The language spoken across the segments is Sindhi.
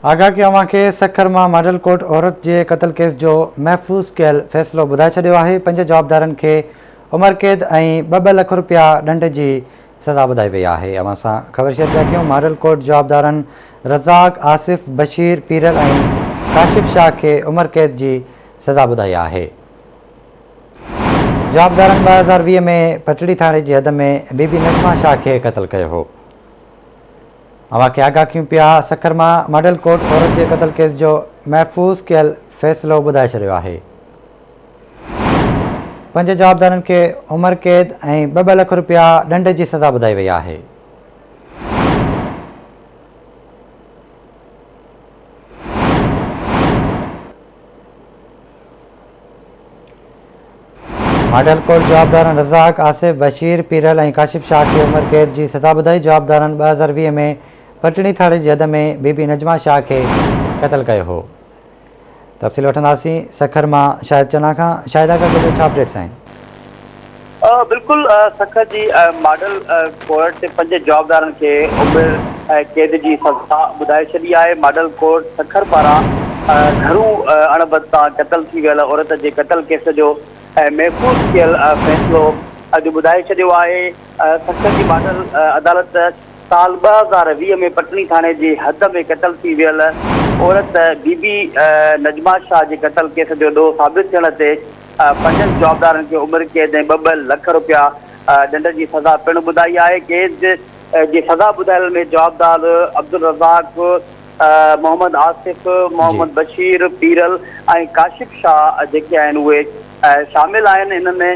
آگاهه ڪيو اوهان کي سکر مان ماڊل ڪورٽ عورت جي قتل ڪيس جو محفوظ ڪيل فيصلو ٻڌائي ڇڏيو آهي، پنج جوابدارن کي عمر قيد ۽ ٻه ٻه لک رپيا ڏنڊ جي سزا ٻڌائي وئي آهي. اوهان سان خبر شيئر پيا ڪيون ماڊل ڪورٽ جوابدارن رزاق، آصف، بشير، پيرل ۽ ڪاشف شاهه کي عمر قيد جي سزا ٻڌائي آهي. جوابدارن 2020 ۾ پٽڙي ٿاڻي جي حد ۾ بي بي نجمه شاهه کي قتل ڪيو هو. اوهان کي آگاهه ڪيون پيا، سکر مان ماڊل ڪورٽ عورت جي قتل ڪيس جو محفوظ ڪيل فيصلو ٻڌائي ڇڏيو آهي. پنج جوابدارن کي عمر قيد ۽ ٻه ٻه لک رپيا ڏنڊ جي سزا ٻڌائي وئي آهي. ماڊل ڪورٽ جوابدارن رزاق، آصف، بشير، پيرل ۽ ڪاشف شاهه کي عمر قيد جي سزا ٻڌائي، جوابدارن 2020 ۾ پٽڻي ٿاڻي جي حد ۾ بي بي نجمه شاهه کي قتل ڪيو هو. تفصيل وٺنداسين سکر مان شاهد چنا کان، شاهد آغا ڪجو ڇا اپڊيٽس آهن؟ بلڪل سکر جي ماڊل ڪورٽ پنج جوابدارن کي عمر قيد جي سزا ٻڌائي ڇڏي آهي، ماڊل ڪورٽ سکر پاران گهرو اڻبت تان قتل ٿي ويل عورت جي قتل ڪيس جو محفوظ ڪيل فيصلو اڄ ٻڌائي ڇڏيو آهي، سکر جي ماڊل عدالت سال 2020 ۾ پٽڻي ٿاڻي جي حد ۾ قتل ٿي ويل عورت بي بي نجمه شاهه جي قتل ڪيس جو ڏوهه ثابت ٿيڻ تي پنجن جوابدارن کي عمر قيد ۽ ٻه ٻه لک رپيا ڏنڊ جي سزا پڻ ٻڌائي آهي. قيد جي سزا ٻڌايلن ۾ جوابدار عبدالرزاق، محمد آصف، محمد بشير، پيرل ۽ ڪاشف شاهه جيڪي آهن اهي شامل آهن. انهن ۾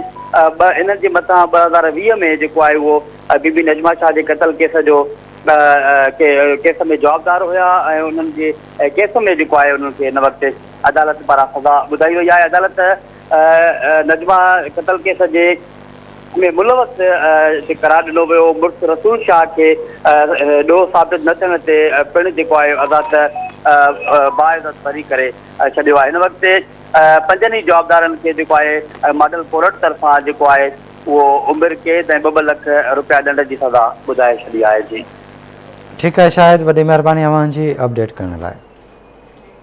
ٻه انهن جي مٿان 2020 ۾ جيڪو آهي اهو بي بي نجمه شاهه جي قتل ڪيس جو ڪيس ۾ جوابدار هيا ۽ انهن جي ڪيس ۾ جيڪو آهي انهن کي هن وقت عدالت پاران سزا ٻڌائي وئي آهي، عدالت نجمه قتل ڪيس جي ۾ ملوث قرار ڏنو ويو، مڙس رسول شاهه کي ڏوهه ثابت نه ٿيڻ تي پڻ جيڪو آهي عدالت باعزت بري ڪري ڇڏيو آهي، هن وقت پنجن ئي جوابدارن کي جيڪو آهي ماڊل ڪورٽ طرفان جيڪو آهي اهو عمر قيد ۽ ٻه ٻه لک رپيا ڏنڊ جي سزا ٻڌائي ڇڏي آهي جي. ٺيڪ آهي شاهد وڏي مهرباني اوهان جي اپڊيٽ ڪرڻ لاء.